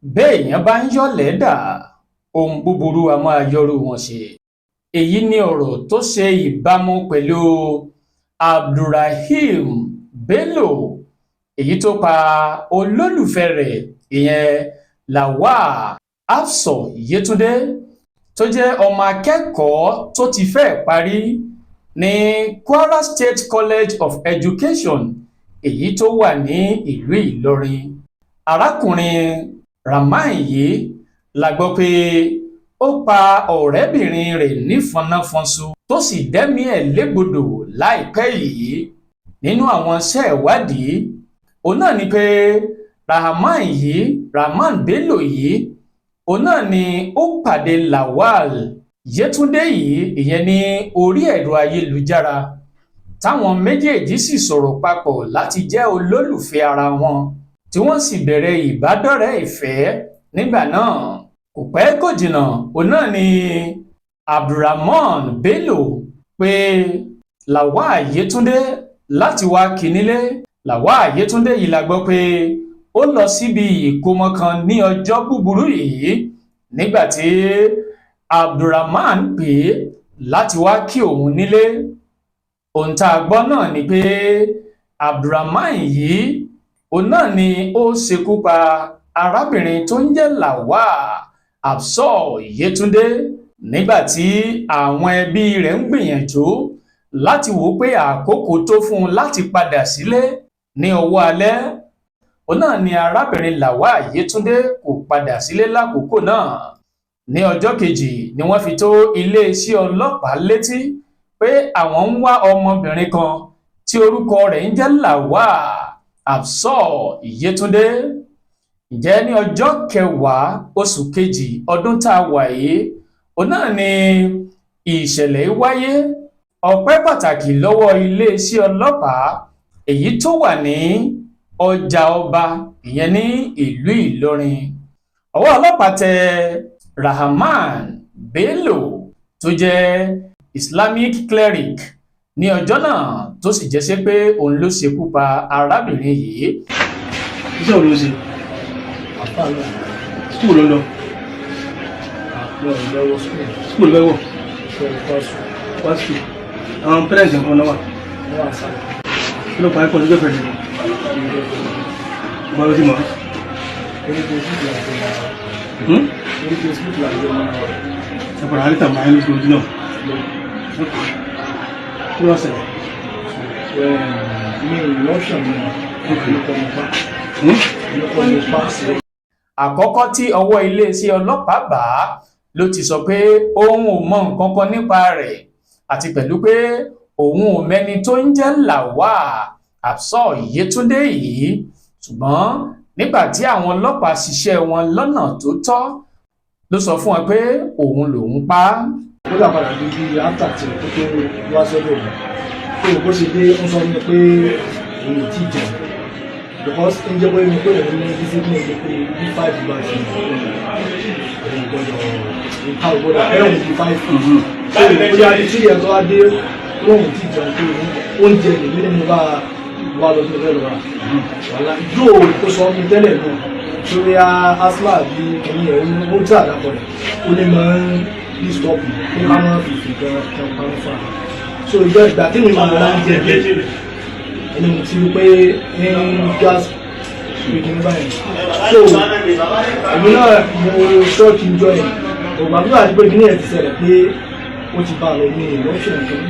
Béèyàn bá ń yọ̀lẹ́ dà, ohun búburú á máa yọ́rú wọn ṣe. Èyí ni ọ̀rọ̀ tó ṣe ìbámu pẹ̀lú Abdulraheem Bello, èyí tó pa olólùfẹ́ rẹ̀, ìyẹn Lawal Hafsat Yétúndé, tó jẹ́ ọmọ akẹ́kọ̀ọ́ tó ti fẹ́ẹ̀ parí ní Kwara State College of Education, èyí tó wà ní ìlú Ìlọrin. Arákùnrin Rahman yìí la gbọ́ pé ó pa ọ̀rẹ́bìnrin rẹ̀ nífọ̀nàfọ̀nsu, tó sì dẹ́mìí ẹ̀ légbodò láìpẹ́ yìí. Nínú àwọn iṣẹ́ ìwádìí, òun náà ni pé Rahman yìí, Rahman Bello yìí, òun náà ni ó pàdé Lawal Yétúndé yìí, ìyẹn ní orí ẹ̀rọ ayélujára, táwọn méjèèjì sì sọ̀rọ̀ papọ̀ láti jẹ́ olólùfẹ́ ara wọn, tí wọ́n sì bẹ̀rẹ̀ ìbádọ́rẹ̀ẹ́ ìfẹ́ nígbà náà. Kò pẹ́ kò jìnnà, òun náà ni Abdulrahman Bello pé Lawal Yétúndé láti wá kí nílé. Lawal Yétúndé yìí la gbọ́ pé ó lọ síbi ìkómọ kan ní ọjọ́ búburú yìí nígbà tí Abdulrahman pè é láti wá kí òun nílé. Ohun tá a gbọ́ náà ni pé Abdulrahman yìí, òun náà ni ó ṣekú pa arábìnrin tó ń jẹ́ Lawal Hafsat Yétúndé nígbà tí àwọn ẹbí rẹ̀ ń gbìyànjú láti wò ó pé àkókò tó fún un láti padà sílé ní ọwọ́ alẹ́. Òun náà ni arábìnrin Lawal Yétúndé kò padà sílé lákòókò náà. Ní ọjọ́ kejì ni wọ́n fi tó iléeṣẹ́ ọlọ́pàá létí pé àwọn ń wá ọmọbìnrin kan tí orúkọ rẹ̀ ń jẹ́ Lawal Hafsat Yétúndé. Ǹjẹ́ ní ọjọ́ 10 oṣù kejì ọdún tá a wà yìí, òun náà ni ìṣẹ̀lẹ̀ yìí wáyé. Ọpẹ́ pàtàkì lọ́wọ́ iléeṣẹ́ ọlọ́pàá èyí tó wà ní Ọjà Ọba, ìyẹn ní ìlú Ìlọrin. Ọwọ́ ọlọ́pàá tẹ Rahman Bello, tó jẹ́ Islamic cleric ní ọjọ́ náà, tó sì jẹ́ sí pé òun ló ṣekú pa arábìnrin yìí. Iṣẹ́ wo ló ń ṣe? Àfáà náà. School ló ń lọ? Lọ lọ́wọ́ school. School ló fẹ́ wọ̀? Ṣe pásù. Wá school. Àwọn parents nǹkan náà wà? Wọ́n wà sáré. Kí ló pa ẹ́ pọ̀ sí girlfriend rẹ̀? Ìgbà ló ti mọ̀? Orí Facebook làjọ máa Orí Facebook làjọ máa Ẹ padà àríta máa ń lójú náà. Kí ló ṣẹlẹ̀? Mi ò lọ́ṣàn mi ló kọ́ mi pa ló kọ́ mi pa. Àkọ́kọ́ tí ọwọ́ iléeṣẹ́ ọlọ́pàá bá a, ló ti sọ pé òun ò mọ nǹkan kan nípa rẹ̀, àti pẹ̀lú pé òun ò mẹ́ni tó ń jẹ́ Lawal Hafsat Yétúndé yìí. Ṣùgbọ́n nígbà tí àwọn ọlọ́pàá ṣiṣẹ́ wọn lọ́nà tó tọ́, ló sọ fún wọn pé òun lòún pa á. Ó dà padà di bí after tí ó tó wá sọ́dọ̀ mi tó bó ṣe dé, ń sọ fún mi pé òun ò tí ì jẹun, because ń jẹ́ pé mi pé òun ní discipline jẹ́ pé bí 5 bá ti òun gbọ́dọ̀ nǹkan ò gbọ́dọ̀ ẹ̀ òun di 5. So bóyá di tí ẹ̀ tó wá dé, lóun ò tí ì jẹun, pé oúnjẹ lèmi ní mo bá wá lọ sí ọ̀fẹ́ lọ rà wàhálà yóò. Ó sọ fún mi tẹ́lẹ̀ náà sórí asthma bí kìíní ẹ̀ ó tí àdàpọ̀ rẹ̀, ó ní máa ń ní stop pé ká máa fi fi gan kan pamọ́ fún wa. So ìjọ ìgbà tí mi máa ń jẹ ẹni mo ti rí pé ń gas pé kìíní báyìí. So èmi náà mo ṣọ́ọ̀kì ìjọ yẹn ògbà tó àti pé kìíní ẹ̀ ti ṣẹlẹ̀ pé ó ti bá a lọ ní ìlọ́ṣẹ̀ nǹkan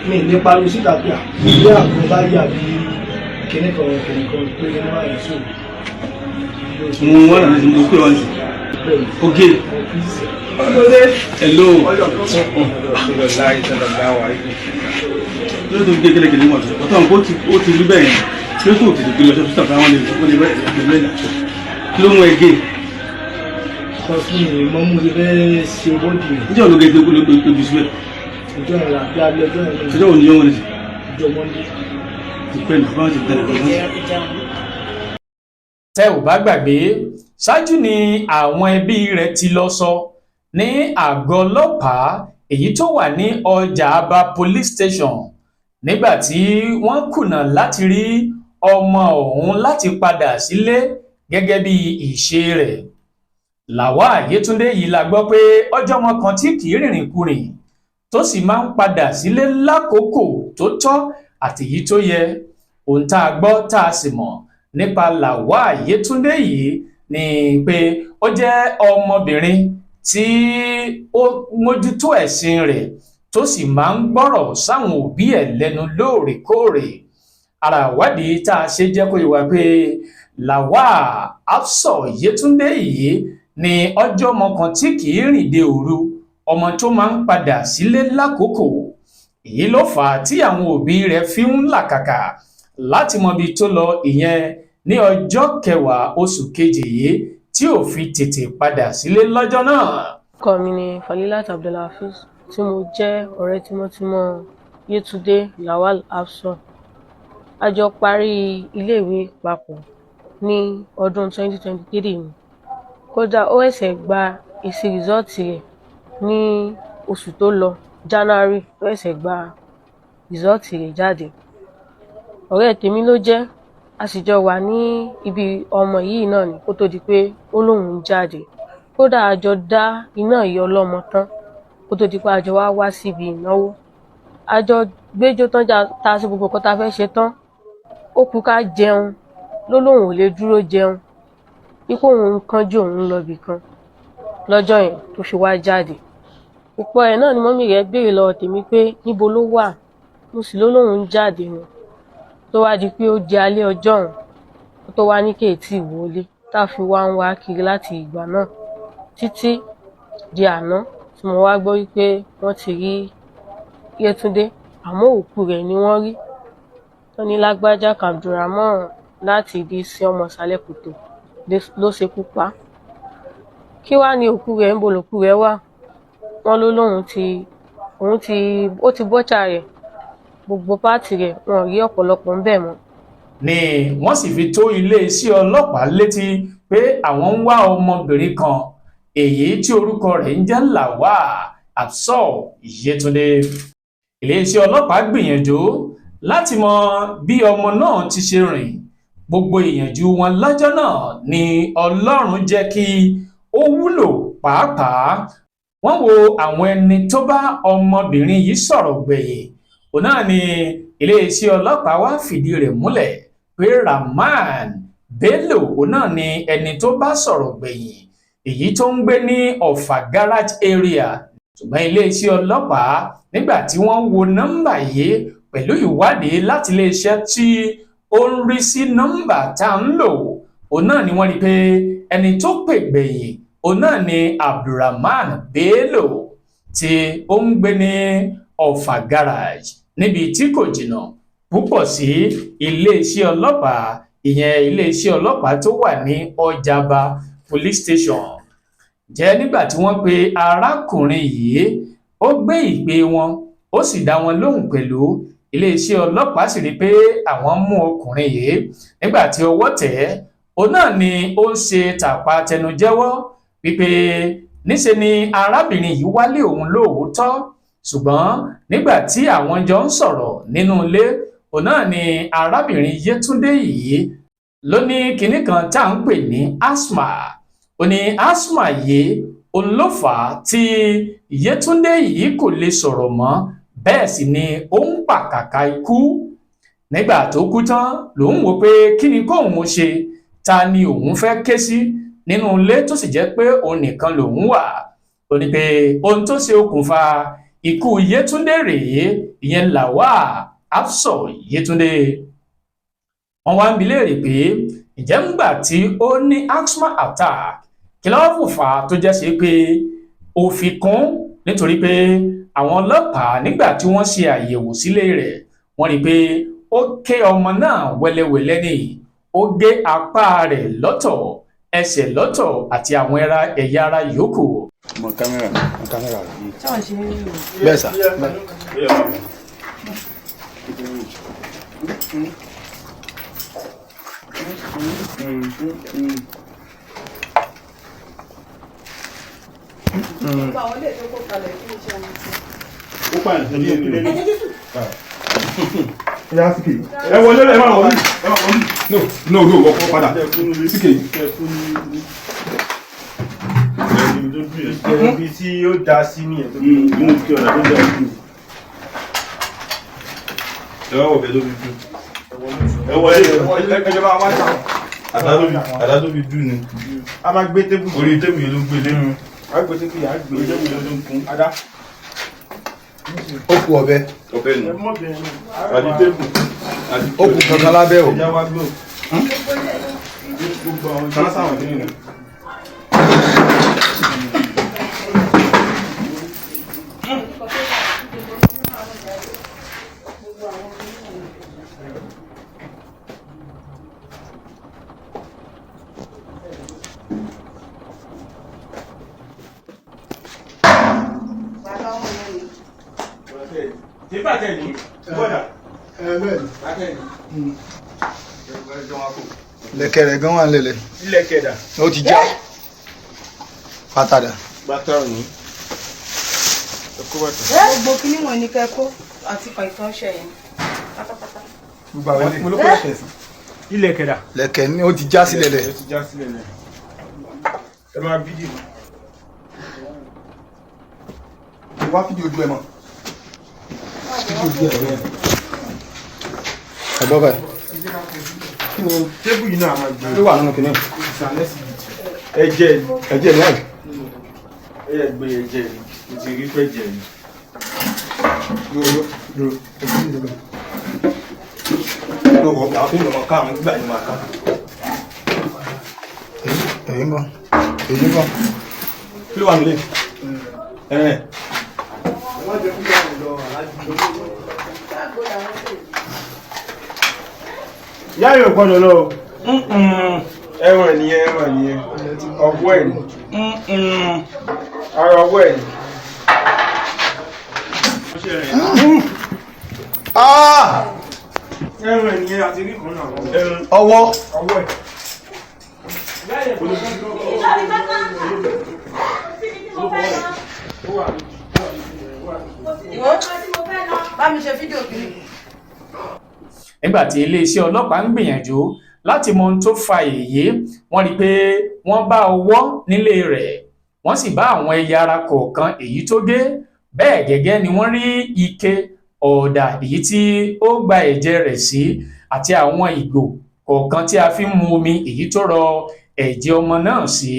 mi ní pariwo síta pé à ilé àgbo bá yà bí kìíní kan kìíní kan pé kìíní báyìí. So Mo wọ́n náà ní mo pè wọ́n sí. Ok. Hello. Lórí tó gé kélekèlé mọ̀ tó ọ̀tọ̀ nǹkan ó ti rí bẹ́ẹ̀ yẹn, kí ló tó tètè gbé lọ sí hospital fún àwọn lè rẹ̀ lẹ́nà? Kí ló mú ẹ gé? Kọ́sí mi mọ́ mo ti fẹ́ ṣe body rẹ̀. Níjẹ́ òun ló gé gbé lójú síbẹ̀? Ọjọ́ yẹn la bí alẹ́ ọjọ́ yẹn. Ọjọ́ òní yóò wọlé sí? Ọjọ́ Monday. Ti pẹ́ nù báwọn ti tẹ̀lé lọ́wọ́. Tẹ́ ò bá gbàgbé, ṣáájú ni àwọn ẹbí rẹ̀ ti lọ sọ ní àgọ́ ọlọ́pàá èyí tó wà ní Ọjà Aba Police Station nígbà tí wọ́n kùnà láti rí ọmọ ọ̀hún láti padà sílé gẹ́gẹ́ bí ìṣe rẹ̀. Lawal Yétúndé yìí la gbọ́ pé ọjọ́ ọmọ kan tí kì í rìnrìn kurìn tó sì máa ń padà sílé lákòókò tó tọ́ àti èyí tó yẹ. Ohun tá a gbọ́ tá a sì mọ̀ nípa Lawal Yétúndé yìí ni pé ó jẹ́ ọmọbìnrin tí ó mójútó ẹ̀sìn rẹ̀ tó sì máa ń gbọ́rọ̀ sáwọn òbí ẹ̀ lẹ́nu lóòrèkóòrè. Ara ìwádìí tá a ṣe jẹ́ kó yé wa pé Lawal Hafsat Yétúndé yìí ni ọjọ́ ọmọ kan tí kì í rìn dé òru, ọmọ tó máa ń padà sílé lákòókò. Èyí ló fà á tí àwọn òbí rẹ̀ fi ń làkàkà láti mọ ibi tó lọ, ìyẹn ní ọjọ́ kẹwàá oṣù kejì yìí tí ò fi tètè padà sílé lọ́jọ́ náà. Orúkọ mi ni Falilat Abdulhafiz, tí mo jẹ́ ọ̀rẹ́ tímọ́tímọ́ Yétúndé Lawal Hafsat. A jọ parí iléèwé papọ̀ ní ọdún 2023 ni. Kódà ó ṣẹ̀ṣẹ̀ gba èsì rìsọ́ọ̀tì rẹ̀ ní oṣù tó lọ, January ló ṣẹ̀ṣẹ̀ gba rìsọ́ọ̀tì rẹ̀ jáde. Ọ̀rẹ́ tèmi ló jẹ́, a sì jọ wà ní ibi ọmọ yìí náà ni kó tó di pé ó lóun ń jáde. Kódà a jọ dá iná ìyá ọlọ́mọ tán kó tó di pé a jọ wá wá síbi ìnáwó. A jọ gbéjó tán, tá a ṣe gbogbo nǹkan tá a fẹ́ ṣe tán. Ó kú ká jẹun, ló lóun ò lè dúró jẹun, wípé òun ń kánjú, òun ń lọ ibì kan lọ́jọ́ yẹn tó fi wá jáde. Ìpọ̀ ẹ̀ náà ni mọ́mì rẹ̀ béèrè lọ́wọ́ tèmi pé níbo ló wà, mo sì ló lóun ń jáde ni. Tó wá di pé ó di alẹ́ ọjọ́ òun kó tó wá ní kéétì wọlé, tá a fi wá ń wá kiri láti ìgbà náà títí di àná tí mo wá gbọ́ wípé wọ́n ti rí Yétúndé, àmọ́ òkú rẹ̀ ni wọ́n rí. Wọ́n ní lágbájá Abdulrahman láti ibi sí ọmọ ìsàlẹ̀ kòtò ló ṣekú pa. Kí wàá ní òkú rẹ̀, ń bo lòkú rẹ̀ wà? Wọ́n ló lóun ti òun ti ó ti bọ́ṣà rẹ̀, gbogbo páàtì rẹ̀ wọn ò rí ọ̀pọ̀lọpọ̀ ń bẹ̀ mọ́. Ni wọ́n sì fi tó iléeṣẹ́ ọlọ́pàá létí pé àwọn ń wá ọmọbìnrin kan èyí tí orúkọ rẹ̀ ń jẹ́ Lawal Hafsat Yétúndé. Iléeṣẹ́ ọlọ́pàá gbìyànjú láti mọ bí ọmọ náà ti ṣe rìn. Gbogbo ìyànjú wọn lọ́jọ́ náà ni Ọlọ́run jẹ́ kí ó wúlò pàápàá. Wọ́n wo àwọn ẹni tó bá ọmọbìnrin yìí sọ̀rọ̀ gbẹ̀yìn. Òun náà ni iléeṣẹ́ ọlọ́pàá wá fìdí rẹ̀ múlẹ̀ pé Rahman Bello òun náà ni ẹni tó bá sọ̀rọ̀ gbẹ̀yìn, èyí tó ń gbé ní Ọ̀fà garage area. Ṣùgbọ́n iléeṣẹ́ ọlọ́pàá nígbà tí wọ́n wo nọ́mbà yìí pẹ̀lú ìwádìí láti iléeṣẹ́ tí ó ń rí sí nọ́mbà tá à ń lò, òun náà ni wọ́n rí pé ẹni tó pè gbẹ̀yìn òun náà ni Abdulrahman Bello tí ó ń gbé ní Ọ̀fà garage, níbi tí kò jìnnà púpọ̀ sí iléeṣẹ́ ọlọ́pàá, ìyẹn iléeṣẹ́ ọlọ́pàá tó wà ní Ọjàba police station. Jẹ́ nígbà tí wọ́n pe arákùnrin yìí, ó gbé ìpè wọn, ó sì dá wọn lóhùn pẹ̀lú. Iléeṣẹ́ ọlọ́pàá sì rí i pé àwọn mú ọkùnrin yìí. Nígbà tí ọwọ́ tẹ̀ ẹ́, òun náà ni ó ń ṣe tàpá tẹnujẹ́wọ́ wípé níṣe ni arábìnrin yìí wálé òun lóòótọ́, ṣùgbọ́n nígbà tí àwọn jọ ń sọ̀rọ̀ nínú ilé, òun náà ni arábìnrin Yétúndé yìí ló ní kinní kan tá à ń pè ní asthma. Ó ní asthma yìí òun ló fà á tí Yétúndé yìí kò lè sọ̀rọ̀ mọ́, bẹ́ẹ̀ sì ni ó ń pàkàkà ikú. Nígbà tó kú tán lòun wò pé kí ni kóun ó ṣe, ta ni òun fẹ́ ké sí nínú ilé tó sì jẹ́ pé òun nìkan lòun wà. Ó ní pé ohun tó ṣe okùnfà ikú Yétúndé rèé, ìyẹn Lawal Hafsat Yétúndé. Wọ́n wá ń bi léèrè pé ǹjẹ́ ńgbà tí ó ní asthma attack, kí ló fà á tó jẹ́ ṣe pé ó fi kún? Nítorí pé àwọn ọlọ́pàá nígbà tí wọ́n ṣe àyẹ̀wò sílé rẹ̀, wọ́n rí i pé ó ké ọmọ náà wẹ́lẹ́wẹ́lẹ́ ní, ó gé apá rẹ̀ lọ́tọ̀, ẹsẹ̀ lọ́tọ̀ àti àwọn ẹ̀yà ara yòókù. Mọ kámẹ́rà. Kámẹ́rà rẹ̀. Bẹ́ẹ̀ sà. Ó pààyàn sí ilé ilé. Ya síkè. Ẹ wọlé, ẹ máa wọlé. Ẹ máa wọlé. No, no, no, wọ́pọ̀ padà. Síkè. Ibi tó dùn yẹn. Ibi tí ó da sí nìyẹn tó. Inú kí ọ̀dà tó dà sí. Ẹ wá wọ̀ bẹ́ẹ̀ ló fi dùn. Ẹ wọlé. Ẹjọ́ bá wá tà. Àdá tó fi dùn ni. A máa gbé tébù. Orí tébù yẹn ló gbé lé. A gbé tébù yẹn, a gbé. Orí tébù yẹn ló ń kún. Ada. Ó kù ọ̀bẹ. Ọ̀bẹ nù. Àti tébù. Ó kù kankan lábẹ́ o. Ẹja wá gbó. Gbogbo àwọn ìjọba sáwọn kìíní nù. Lẹ̀kẹ̀ rẹ̀ gan wà nílẹ̀. Ilẹ̀kẹ̀ dà. Ó ti já. Pátá dà. Bàtà òní. Ẹ kó bàtà. Gbogbo kinní wọn ni kẹ́ kó àti kọ̀ìkan ṣe yẹn pátápátá. Mo ló kọ́ ẹ̀ṣẹ̀ sí. Ilẹ̀kẹ̀ dà. Lẹ̀kẹ̀ ni ó ti já sílẹ̀ lẹ̀. Ó ti já sílẹ̀ lẹ̀. Ẹ máa fídíò. Wá fídíò ojú ẹ mọ̀. Fídíò ojú ẹ rẹ̀. Ẹ gbọ́ báyìí. Tébù yìí náà máa gbé. Ló wà nínú kìnìún. Ẹ̀jẹ̀ ni. Ẹ̀jẹ̀ ni àjẹ́. Ẹ yẹ gbé ẹ̀jẹ̀ ni. Mo ti rí fẹ́ jẹ ni. Dúró dúró. Ló wọ̀ àwọn fíìmù ọmọ ká àwọn gbígbà ni màá ká. Èyí ń bọ̀. Èyí ń bọ̀. Kí ló wà nílé? Ẹ̀rẹ̀. Ìyá yóò gbọ́dọ̀ lọ o. Ẹran nìyẹn, ẹran nìyẹn. Ọwọ́ ẹ̀ ni. Ara ọwọ́ ẹ̀ ni. Ah! Ẹran nìyẹn àti rí kan náà. Ẹran. Ọwọ́. Ọwọ́ ẹ̀. Ìwọ bá mi ṣe fídíò kìíní. Nígbà tí iléeṣẹ́ ọlọ́pàá ń gbìyànjú láti mọ ohun tó fa èyí, wọ́n rí i pé wọ́n bá ọwọ́ nílé rẹ̀, wọ́n sì bá àwọn ẹ̀yà ara kọ̀ọ̀kan èyí tó gé. Bẹ́ẹ̀ gẹ́gẹ́ ni wọ́n rí ike ọ̀dà èyí tí ó gba ẹ̀jẹ̀ rẹ̀ sí àti àwọn ìgò kọ̀ọ̀kan tí a fi ń mu omi èyí tó rọ ẹ̀jẹ̀ ọmọ náà sí.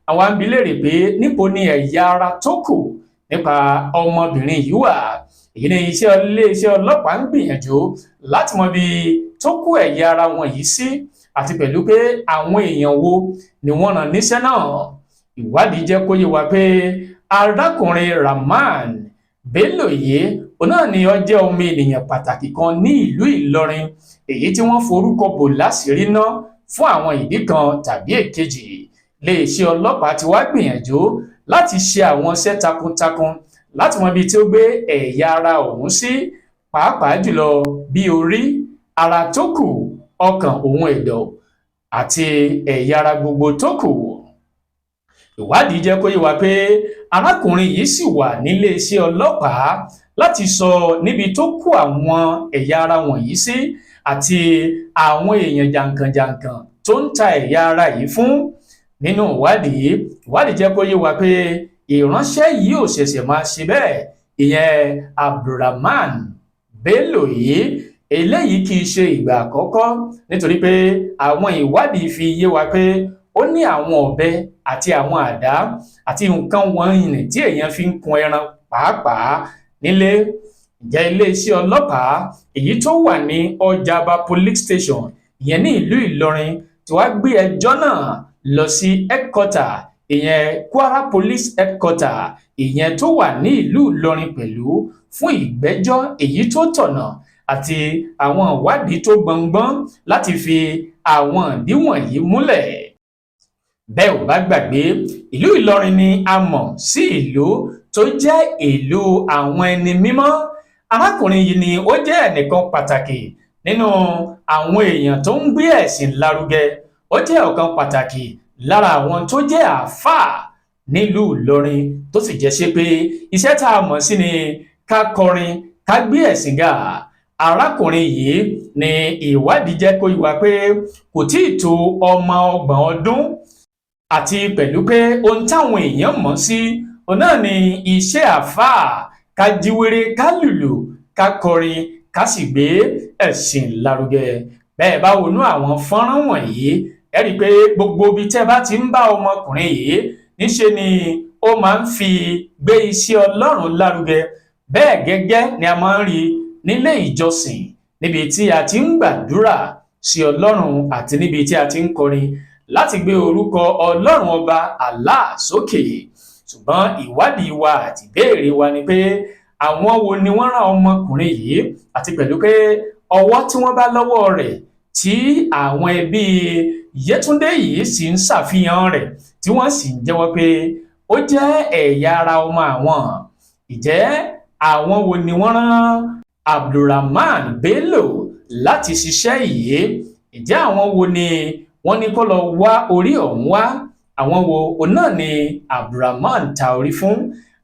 Àwọn á bi léèrè pé níbo ni ẹ̀yà ara tó kù nípa ọmọbìnrin yìí wà. Èyí ni iṣẹ́ iléeṣẹ́ ọlọ́pàá ń gbìyànjú láti mọ ibi tó kó ẹ̀yà ara wọn yìí sí, àti pẹ̀lú pé àwọn èèyàn wo ni wọ́n rán níṣẹ́ náà. Ìwádìí jẹ́ kó yé wa pé arákùnrin Rahman Bello yìí òun náà ni ó jẹ́ ọmọ ènìyàn pàtàkì kan ní ìlú Ìlọrin, èyí tí wọ́n forúkọ bò láṣìírí ná fún àwọn ìdí kan tàbí èkejì. Iléeṣẹ́ ọlọ́pàá ti wá gbìyànjú láti ṣe àwọn iṣẹ́ takuntakun láti mọ ibi tí ó gbé ẹ̀yà ara ọ̀hún sí, pàápàá jùlọ bí orí, ara tó kù, ọkàn òun ẹ̀dọ̀ àti ẹ̀yà ara gbogbo tó kù. Ìwádìí jẹ́ kó yé wa pé arákùnrin yìí sì wà níléeṣẹ́ ọlọ́pàá láti sọ níbi tó kó àwọn ẹ̀yà ara wọ̀nyí sí àti àwọn èèyàn jàǹkànjàǹkàn tó ń ta ẹ̀yà ara yìí fún. Nínú ìwádìí, ìwádìí jẹ́ kó yé wa pé ìránṣẹ́ yìí ò ṣẹ̀ṣẹ̀ máa ṣe bẹ́ẹ̀, ìyẹn Abdulrahman Bello yìí. Eléyìí kì í ṣe ìgbà àkọ́kọ́, nítorí pé àwọn ìwádìí fi yé wa pé ó ní àwọn ọ̀bẹ àti àwọn àdá àti nǹkan wọ̀nyí tí èèyàn fi ń kun ẹran pàápàá nílé. Ǹjẹ́ iléeṣẹ́ ọlọ́pàá èyí tó wà ní Ọjà'ba Police Station ìyẹn ní ìlú Ìlọrin tí wàá gbé ẹjọ́ náà lọ sí headquarter, ìyẹn Kwara Police Headquarter, ìyẹn tó wà ní ìlú Ìlọrin pẹ̀lú, fún ìgbẹ́jọ́ èyí tó tọ̀nà àti àwọn ìwádìí tó gbọngbọ́n láti fi àwọn ìdí wọ̀nyí múlẹ̀. Bẹ́ẹ̀ ò bá gbàgbé, ìlú Ìlọrin ni a mọ̀ sí ìlú tó jẹ́ ìlú àwọn ẹni mímọ́. Arákùnrin yìí ni ó jẹ́ ẹnìkan pàtàkì nínú àwọn èèyàn tó ń gbé ẹ̀sìn lárugẹ. Ó jẹ́ ọ̀kan pàtàkì lára àwọn tó jẹ́ àáfàá nílùú Ìlọrin, tó sì jẹ́ ṣe pé iṣẹ́ tá a mọ̀ sí ni ká kọrin, ká gbé ẹ̀sìn ga. Arákùnrin yìí ni ìwádìí jẹ́ kó yé wa pé kò tíì tó ọmọ 30 ọdún. Àti pẹ̀lú pé ohun táwọn èèyàn mọ̀ sí òun náà ni iṣẹ́ àáfàá, ká jíwèrè, ká lùlù, ká kọrin, ká sì gbé ẹ̀sìn lárugẹ. Bẹ́ẹ̀ bá wọnú àwọn fọ́nrán wọ̀nyí, ẹ rí i pé gbogbo ibi tẹ́ bá ti ń bá ọmọkùnrin yìí, níṣe ni ó máa ń fi gbé iṣẹ́ Ọlọ́run lárugẹ. Bẹ́ẹ̀ gẹ́gẹ́ ni a máa ń rí nílé ìjọsìn, níbi tí a ti ń gbàdúrà sí Ọlọ́run àti níbi tí a ti ń kọrin láti gbé orúkọ Ọlọ́run Ọba Allah sókè. Ṣùgbọ́n ìwádìí wa àti ìbéèrè wa ni pé, àwọn wo ni wọ́n rán ọmọkùnrin yìí, àti pẹ̀lú pé ọwọ́ tí wọ́n bá lọ́wọ́ rẹ̀ tí àwọn ẹbí Yétúndé yìí sì ń ṣàfihàn rẹ̀, tí wọ́n sì ń jẹ́wọ́ pé ó jẹ́ ẹ̀yà ara ọmọ àwọn. Ìjẹ́ àwọn wo ni wọ́n rán Abdulrahman Bello láti ṣiṣẹ́ yìí? Ìjẹ́ àwọn wo ni wọ́n ní kó lọ wá orí ọ̀hún wá? Àwọn wo òun náà ni Abdulrahman ta orí fún?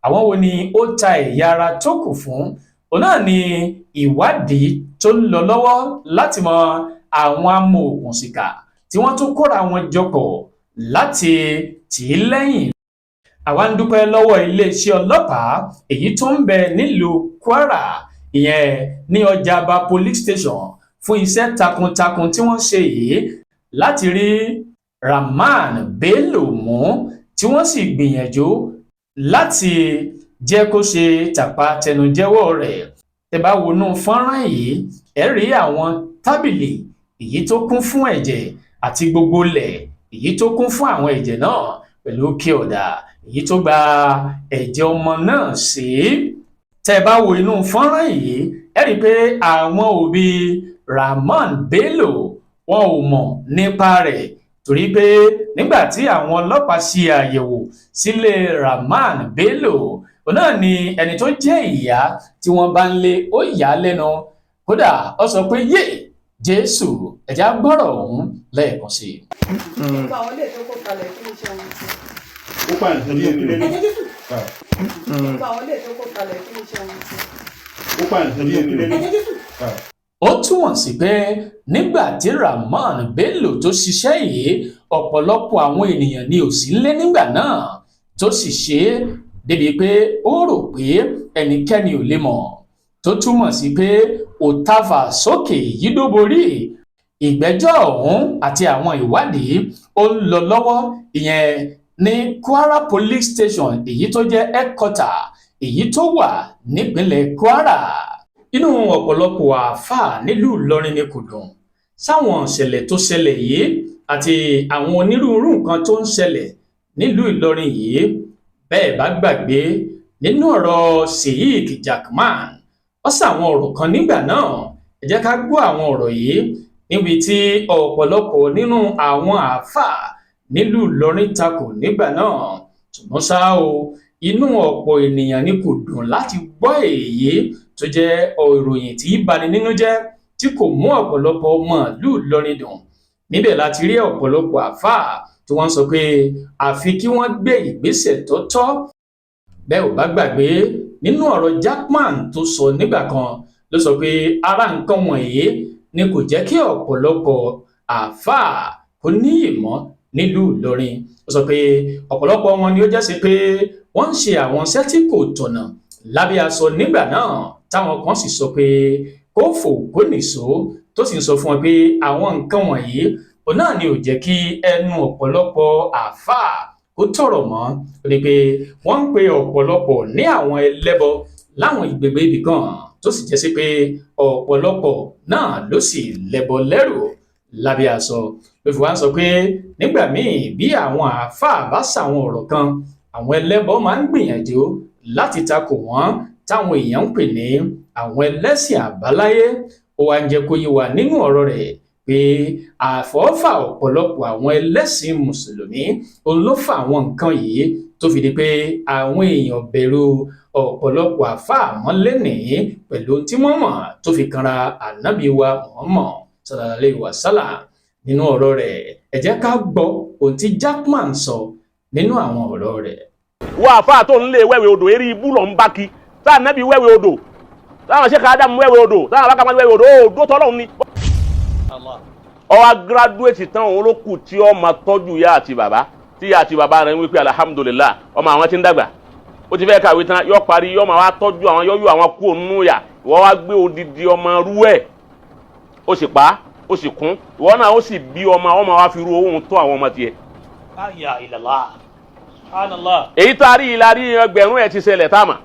Àwọn wo ni ó ta ẹ̀yà ara tó kù fún? Òun náà ni ìwádìí tó ń lọ lọ́wọ́ láti mọ àwọn amòòkùnsìkà tí wọ́n tún kóra wọn jọpọ̀ láti tì í lẹ́yìn. Àwa ń dúpẹ́ lọ́wọ́ iléeṣẹ́ ọlọ́pàá èyí tó ń bẹ nílùú Kwara, ìyẹn ní Ọjà'ba Police Station, fún iṣẹ́ takuntakun tí wọ́n ṣe yìí láti rí Rahman Bello mú, tí wọ́n sì gbìyànjú láti jẹ́ kó ṣe tàpá tẹnujẹ́wọ́ rẹ̀. Tẹ́ bá wọnú fọ́nrán yìí, ẹ rí àwọn tábìlì èyí tó kún fún ẹ̀jẹ̀ àti gbogbo ilẹ̀ èyí tó kún fún àwọn ẹ̀jẹ̀ náà, pẹ̀lú kí ọ̀dà èyí tó gba ẹ̀jẹ̀ ọmọ náà sí. Tẹ́ bá wo inú fọ́nrán yìí, ẹ rí i pé àwọn òbí Rahman Bello, wọn ò mọ̀ nípa rẹ̀, torí pé nígbà tí àwọn ọlọ́pàá ṣe àyẹ̀wò sílé Rahman Bello, òun náà ni ẹni tó jẹ́ ìyá tí wọ́n bá ń lé, ó yà á lẹ́nu. Kódà ó sọ pé, "Yé Jésù!" Ẹ̀já gbọ́rọ̀ ọ̀hún lẹ́ẹ̀kan sí i. Gbogbo àwọn ilé tó kó kalẹ̀, kí ni iṣẹ́ wọn ti? Ó pààyàn sí ilé ìlú. Ẹ̀jẹ̀ Jésù. Gbogbo àwọn ilé tó kó kalẹ̀, kí ni iṣẹ́ wọn ti? Ó pààyàn sí ilé ìlú. Ẹ̀jẹ̀ Jésù. Ó túmọ̀ sí pé nígbà tí Rahman Bello tó ṣiṣẹ́ yìí, ọ̀pọ̀lọpọ̀ àwọn ènìyàn ni ò sí nílé nígbà náà tó sì ṣe é, débi pé ó rò pé ẹnikẹ́ni ò lè mọ̀, tó túmọ̀ sí pé òtafà sókè yídóborí. Ìgbẹ́jọ́ ọ̀hún àti àwọn ìwádìí ó ń lọ lọ́wọ́, ìyẹn ní Kwara Police Station, èyí tó jẹ́ headquarter èyí tó wà nípínlẹ̀ Kwara. Inú ọ̀pọ̀lọpọ̀ àáfàá nílùú Ìlọrin ni kò dùn sáwọn ìṣẹ̀lẹ̀ tó ṣẹlẹ̀ yìí àti àwọn onírúurú nǹkan tó ń ṣẹlẹ̀ nílùú Ìlọrin yìí. Bẹ́ẹ̀ bá gbàgbé, nínú ọ̀rọ̀ Sheikh Jackman, ó sàwọn ọ̀rọ̀ kan nígbà náà. Ẹ jẹ́ ká gbọ́ àwọn ọ̀rọ̀ yìí níbi tí ọ̀pọ̀lọpọ̀ nínú àwọn àáfàá nílùú Ìlọrin takò nígbà náà. Ṣùgbọ́n ṣá o, inú ọ̀pọ̀ ènìyàn ni kò dùn láti gbọ́ èyí tó jẹ́ ìròyìn tí bani nínú jẹ́, tí kò mú ọ̀pọ̀lọpọ̀ ọmọ ìlú Ìlọrin dùn. Níbẹ̀ láti rí ọ̀pọ̀lọpọ̀ àáfàá tí wọ́n sọ pé àfi kí wọ́n gbé ìgbésẹ̀ tó tọ́. Bẹ́ẹ̀ ò bá gbàgbé, nínú ọ̀rọ̀ Jackman tó sọ nígbà kan, ló sọ pé ara nǹkan wọ̀nyí ni kò jẹ́ kí ọ̀pọ̀lọpọ̀ àáfàá kó níyì mọ́ nílùú Ìlọrin. Ó sọ pé ọ̀pọ̀lọpọ̀ wọn ni ó jẹ́ sí pé wọ́n ń ṣe àwọn iṣẹ́ tí kò tọ̀nà lábẹ́ aṣọ nígbà náà, táwọn kan sì sọ pé kó fò kó nìṣó, tó sì ń sọ fún wọn pé àwọn nǹkan wọ̀nyí òun náà ni ò jẹ́ kí ẹnu ọ̀pọ̀lọpọ̀ àáfàá kó tọ̀rọ̀ mọ́. Ó ní pé wọ́n ń pe ọ̀pọ̀lọpọ̀ ní àwọn ẹlẹ́bọ láwọn ìgbègbè ibì kan, tó sì jẹ́ sí pé ọ̀pọ̀lọpọ̀ náà ló sì lẹ́bọ lẹ́rù lábẹ́ aṣọ. Ló fi wá ń sọ pé nígbà míì, bí àwọn àáfàá bá ṣàwọn ọ̀rọ̀ kan, àwọn ẹlẹ́bọ máa ń gbìyànjú láti takò wọ́n, táwọn èèyàn ń pè ní àwọn ẹlẹ́sìn àbáláyé. Ó wá ń jẹ́ kó yé wa nínú ọ̀rọ̀ rẹ̀ pé àfọ́fà ọ̀pọ̀lọpọ̀ àwọn ẹlẹ́sìn mùsùlùmí òun ló fa àwọn nǹkan yìí, tó fi di pé àwọn èèyàn bẹ̀rù ọ̀pọ̀lọpọ̀ àáfàá mọ́lẹ́nìí pẹ̀lú ohun tí wọ́n mọ̀ tó fi kanra ànábì wa Muhammad sallallahu alayhi wa sallam. Nínú ọ̀rọ̀ rẹ̀, ẹ jẹ́ ká gbọ́ ohun tí Jackman sọ nínú àwọn ọ̀rọ̀ rẹ̀. Wọ́n àfáà tó ń lé wẹ́wẹ́ odò, eré ibú lọ ń bá kí sáà nẹ́bí wẹ́wẹ́ odò, sáà ṣe káàdámù wẹ́wẹ́ odò, sáà bá kàmáà wẹ́wẹ́ odò, odò tọ́lọ́run ni. Ó wá graduate tán, òun ló kù tí ó máa tọ́jú ìyá àti bàbá. Tí ìyá àti bàbá rẹ̀ ń wí pé alhamdulillah, ọmọ àwọn ti ń dàgbà, ó ti fẹ́ kàwé tán, yọ parí, yọ máa wá tọ́jú àwọn, yọ yọ àwọn kú ònú yà. Ìwọ wá gbé odidi ọmọ rú ẹ̀, ó sì pa, ó sì kún, ìwọ náà ó sì bí ọmọ, ọmọ wa fi ru owó tó àwọn ọmọ tiẹ̀. La ilaha illallah. Subhanallah. Èyí tá a rí ìlà rí ẹgbẹ̀rún ẹ̀ ti ṣẹlẹ̀ tá a mà.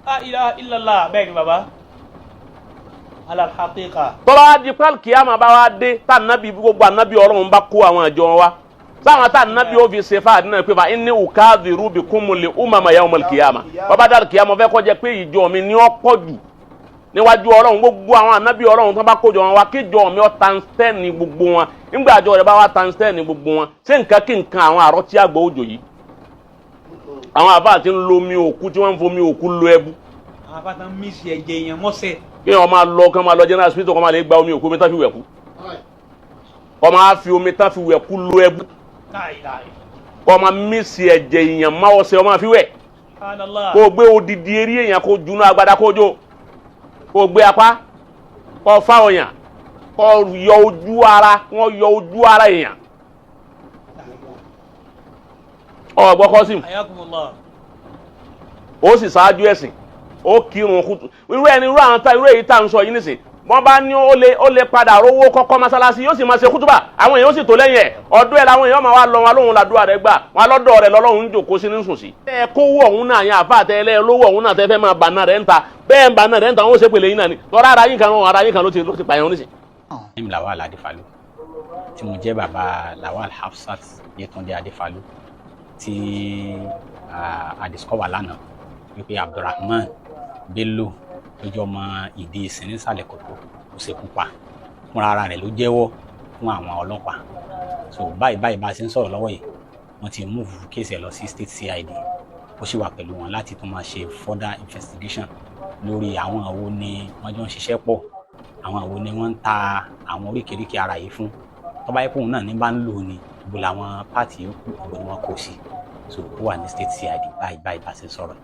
La ilaha illallah. Bẹ́ẹ̀ ni bàbá. Alal haqiqa. Tọ́lá di pẹ́ẹ́lí kìámà bá wa dé, tá nàbí gbogbo ànábì Ọlọ́run bá kó àwọn àjọ wa, sáwọn tá nàbí ó fi ṣe fáàdì náà pé fa inni ukadhiru bikumul umama yawmal kìámà. Bàbá dàrú kìámà fẹ́ kọjá pé ìjọ mi ní ó pọ̀ jù níwájú Ọlọ́run. Gbogbo àwọn ànábì Ọlọ́run tó bá kójọ wọn wá, kíjọ mi ó tanstẹ́ẹ̀nì gbogbo wọn. Nígbà àjọ rẹ̀ bá wá tanstẹ́ẹ̀nì gbogbo wọn, ṣé nǹkan kí nǹkan àwọn àrọ́ tí àgbọ̀ òjò yìí, àwọn àbá ti ń lo omi òkú, tí wọ́n ń fomi òkú lo ẹbu. Àwọn àbá tán mí sí ẹ̀jẹ̀ èèyàn mọ́sẹ̀. Kí wọ́n máa lọ, kí wọ́n máa lọ general hospital, kí wọ́n máa lè gba omi òkú, omi tán fi wẹ̀ kú. Kọ́ máa fi omi tán fi wẹ̀ kú lo ẹbu. Kọ́ máa mí sí ẹ̀jẹ̀ èèyàn má ọṣẹ, ọmọ fi wẹ̀. Kó o gbé odidi eré èèyàn, kó junú agbada, kó jó, kó gbé apá, kó fa ọyàn, kó yọ ojú ara, wọ́n yọ ojú ara èèyàn. Ọgbọ́ kọ́sìm, ó sì ṣáájú ẹ̀sìn, ó kírun kútu. Irú ẹni, irú àwọn tá, irú èyí tá à ń sọ yìí nísìn, wọ́n bá ní ó lè padà rówó kọ́kọ́ mọ́sálásí, yóò sì máa ṣe kútùbà, àwọn èèyàn ó sì tó lẹ́yìn ẹ̀. Ọdún ẹ̀ làwọn èèyàn máa wá lọ wọn lóhun làdúrà rẹ̀ gbà wọn lọ́dọ̀ rẹ̀ lọ́lọ́hun ń jòkó sí ní sùn sí. Ẹ kówó ọ̀hún náà yẹn àfa àtẹ lówó ọ̀hún náà tẹ́ fẹ́ máa bà náà rẹ̀ ń ta bẹ́ẹ̀ ń bà náà rẹ̀ ń ta, wọn ó ṣe pèlè yín náà ni tọ́ra ara yín kan, ara yín kan ló ti pààyàn nísìn. Ní Lawal Adéfalú, tí mo jẹ́ bàbá Lawal Hafsat Yétúndé Adéfalú, tí a discover lánàá wípé Abdulrahman Bello tó jẹ́ ọmọ ìdí ìsìn nísàlẹ̀ kòtò ó ṣekú pa fúnra ara rẹ̀ ló jẹ́wọ́ fún àwọn ọlọ́pàá. So báyìí báyìí bá a ṣe ń sọ̀rọ̀ lọ́wọ́ yìí, wọ́n ti move case ẹ̀ lọ sí state CID. Ó sì wà pẹ̀lú wọn láti tún máa ṣe further investigation lórí àwọn àwo ni wọ́n jọ ń ṣiṣẹ́ pọ̀, àwọn àwo ni wọ́n ń ta àwọn oríkèéríkèé ara yìí fún, tó bá yẹ kóun náà ní bá ń lò ní ibo làwọn pààtì yòókù, ibo ni wọ́n kó sí. So ó wà ní state CID báyìí báyìí bá a ṣe ń sọ̀rọ̀.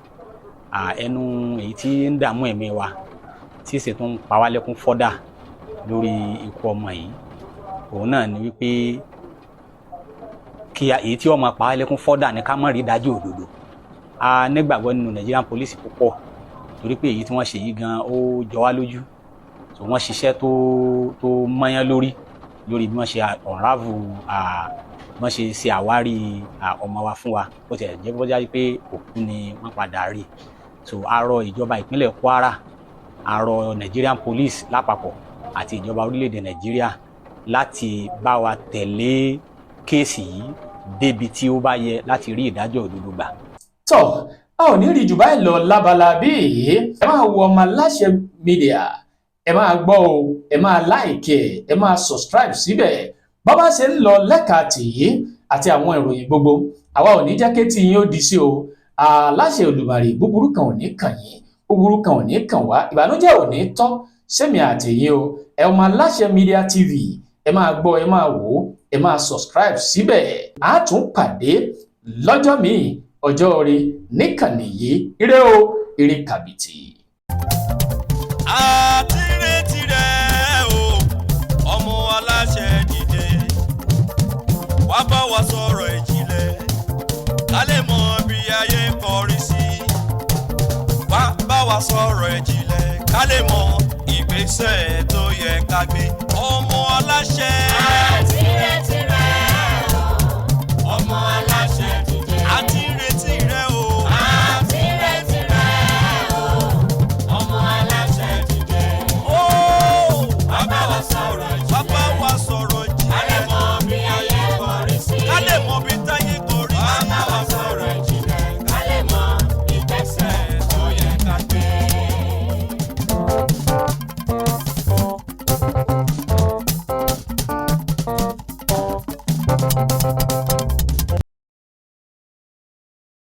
Ẹnu èyí tí ń dààmú ẹ̀mí wa, tí sì tún ń pa wá lẹ́kún fọ́dà lórí ikú ọmọ yìí, òun náà ni wípé kí èyí tí ọmọ pa wá lẹ́kún fọ́dà ní ká má rí ìdájọ́ òdodo. A nígbàgbọ́ nínú Nigerian police púpọ̀, torí pé èyí tí wọ́n ṣe yìí gan ó jọ wá lójú. So wọ́n ṣiṣẹ́ tó mọ́yán lórí lórí bí wọ́n ṣe unravel, bí wọ́n ṣe ṣe àwárí ọmọ wa fún wa, bó ti jẹ́ bó jẹ́ pé òkú ni wọ́n padà rí. So a rọ ìjọba ìpínlẹ̀ Kwara, a rọ Nigerian police lápapọ̀ àti ìjọba orílẹ̀-èdè Nàìjíríà láti bá wa tẹ̀lé case yìí débi tí ó bá yẹ láti rí ìdájọ́ òdodo gbà. Tọ́, a ò ní rí jù báyìí lọ lábala bí èyí. Ẹ máa wo ọmọ aláṣẹ media, ẹ máa gbọ́ o, ẹ máa like, ẹ máa subscribe síbẹ̀. Bàbá ṣe ń lọ lẹ́ka tìyí àti àwọn ìròyìn gbogbo, àwa ò ní jẹ́ kétí yín ó di sí o. Aláṣẹ Olùmarè, búburú kan ò ní kàn yín, búburú kan ò ní kàn wá, ìbànújẹ́ ò ní tọ́ sẹ́mi àtẹ̀yìn o. Ẹ ọmọ aláṣẹ media TV, ẹ máa gbọ́, ẹ máa wò ó, ẹ máa subscribe síbẹ̀. A tún pàdé lọ́jọ́ míì, ọjọ́ rí níkànnì yìí. Ire o, ire kàbìtì. Àti retí rẹ̀ o, ọmọ aláṣẹ, dìde wá bá wa sọ̀rọ̀ ìjìnlẹ̀, ká lè mọ bí ayé ń kọrí sí. Wá bá wa sọ̀rọ̀ ìjìnlẹ̀, ká lè mọ ìgbésẹ̀ tó yẹ ká gbé, ọmọ aláṣẹ. Àti retí.